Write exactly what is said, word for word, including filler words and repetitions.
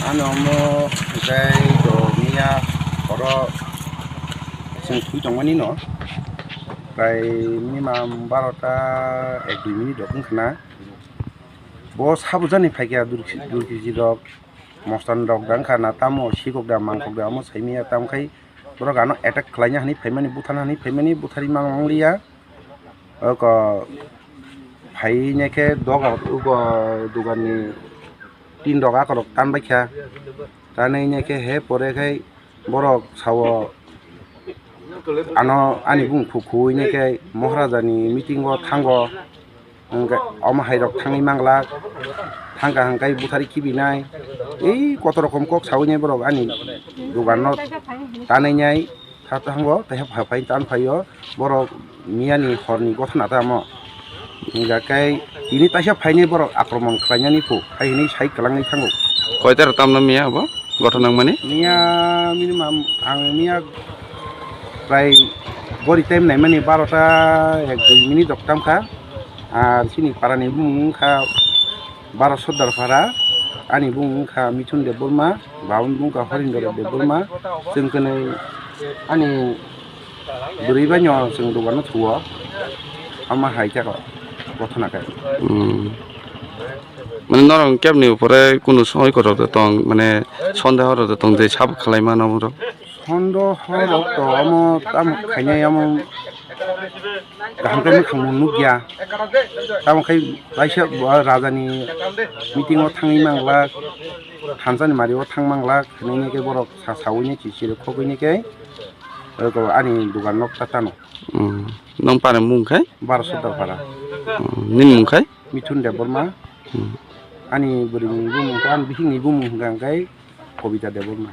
Ano omo hwnkhe do miya oro chwng thwi tongmani no, prai minimum barota ek dui minute rok wngkha na. Bo sabujani phaikha durki-, durkiji rok, mostan rok da wngkha na, tamo sikok da mangkok da omo saimanya, tamo khai borok ano attack khlaina hinwi phaimani, buthana hinwi phaimani, buthari mang mangliya. Oko phai nai khe doga, ugo doganni tin doga korok tan bai kha. Tanwi nai khe he pore khai borok sao ano ani bung khu khuwi nai khe Maharajani meeting o thango. Hwnkhe omo hai rok thangwi manglak, thangkha hwnkhe buthari kibinai. Ei koto rokom kok sawi nai borok ani dogan no tanwi nai. Tha thango, tei ha phai tan phaio, borok miyani horni gothana tamo. Hingkha khe tini taisa phainai borok akromon khlainani phu, hai hwnwi sai kwlangwi thango. Koita rok tamno miya abo gothana wngmani? Miya minimum ang miya prai gori time naimani barota ek dui minute rok tamkha. Ar chini parani bumung wngkha Baro Sordar Para, ani bumung wngkha Mithun Debbarma, baboni bumung wngkha Horindra Debbarma, chwng kwnwi ani bwrwi baino chwng dogano thuo, ama hai khe gothana khe. Hmm. Mane norok kebni upore kunu soi kotor de tong, mane sondeho rok de tong je sabo khlai mano borok. Sondeho rok to omo tamo khainai omo kaham khe mwkhang bo nukya. Tamo khai kaisa bo rajani meeting o thangwi manglak, thansani mari o thang manglak, hinwi khe borok sa sawi ni chichiri khogwi ni khe, eko ani dogan nok ta tano. Hmm. Nong para mung khai? Baro Sordar Para. Hmm. Nini mung khai? Mithun Debbarma. Hmm. Ani bwrwini bumung khe, ani bisingni bumung hwnkha khe Kobita Debbarma.